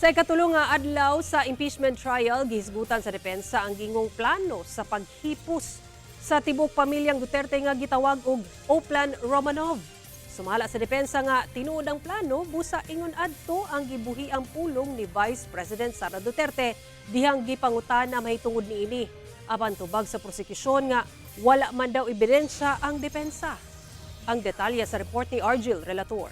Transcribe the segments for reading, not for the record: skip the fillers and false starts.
Sa ikatulo nga adlaw sa impeachment trial, gihisgutan sa depensa ang giingong plano sa paghipos sa tibok pamilyang Duterte nga gitawag og Oplan Romanov. Sumala sa depensa nga tinuod ang plano, busa ingon adto ang gibuhiang pulong ni Vice President Sara Duterte dihang gipangutana mahitungod niini. Apan tubag sa prosekusyon nga wala man daw ebidensya ang depensa. Ang detalye sa report ni Argil Relator.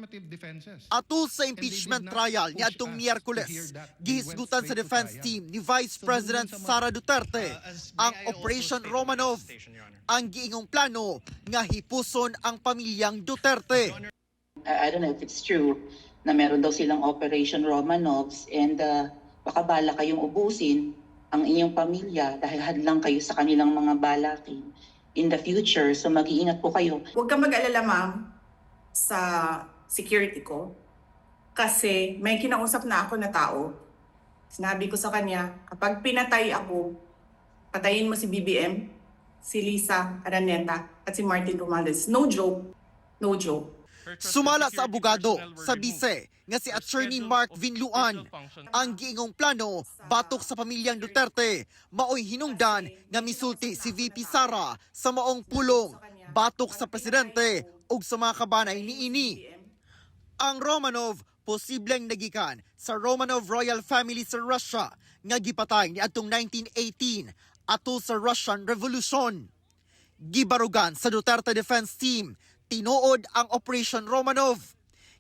Affirmative defenses. Atol sa impeachment trial niadtong Miyerkules, gihisgutan sa defense team ni Vice President Sara Duterte ang Operation Romanov, ang giingong plano nga hipuson ang pamilyang Duterte. I don't know if it's true na meron daw silang Operation Romanovs and baka bala kayong ubusin ang inyong pamilya dahil hadlang kayo sa kanilang mga balakin in the future. So mag-iingat po kayo. Huwag kang mag-alala, ma'am, sa security ko. Kasi may kinausap na ako na tao. Sinabi ko sa kanya, "Kapag pinatay ako, patayin mo si BBM, si Lisa Araneta, at si Martin Romualdez." No joke. No joke. Sumala sa abogado sa bise nga si Attorney Mark Vinluan, ang giingong plano batok sa pamilyang Duterte maoy hinungdan nga misulti si VP Sara sa maong pulong batok sa presidente ug sa mga kabanay niini. Ang Romanov, posibleng nagikan sa Romanov royal family sa Russia nga gipatay niadtong 1918 atol sa Russian Revolution. Gibarugan sa Duterte defense team, tinuod ang Operation Romanov.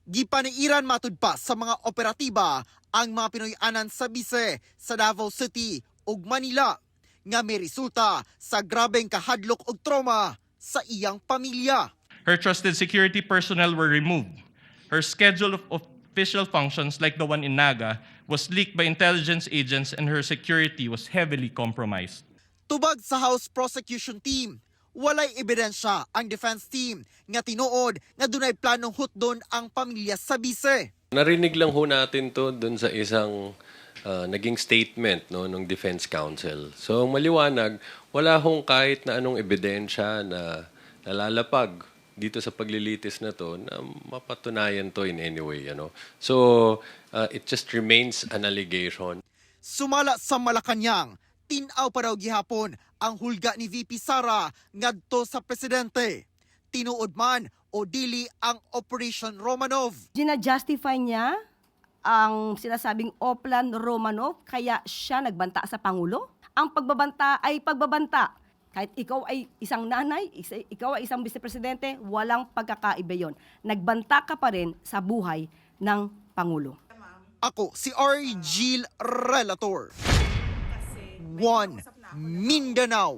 Gipanairan matud pa sa mga operatiba ang mga Pinoy-anan sa bise sa Davao City ug Manila nga may resulta sa grabeng kahadlok ug trauma sa iyang pamilya. Her trusted security personnel were removed. Her schedule of official functions, like the one in Naga, was leaked by intelligence agents and her security was heavily compromised. Tubag sa House Prosecution Team, walay ebidensya ang defense team nga tinuod nga dunay planong hutdon ang pamilya sa bise. Narinig lang ho natin to dun sa isang naging statement, no, ng defense counsel. So maliwanag, wala hong kahit na anong ebidensya na nalalapag dito sa paglilitis na to na mapatunayan to in any way, ano. So it just remains an allegation. Sumala sa Malacanang, tin-aw pa raw gihapon ang hulga ni VP Sara ngadto sa presidente. Tinuod man o dili ang Operation Romanov? Gina-justify niya ang sinasabing Oplan Romanov kaya siya nagbanta sa Pangulo? Ang pagbabanta ay pagbabanta. Kahit ikaw ay isang nanay, ikaw ay isang vice-presidente, walang pagkakaiba yon. Nagbanta ka pa rin sa buhay ng Pangulo. Ako si R. Gil Relator. Kasi may One kinausap na ako na Mindanao.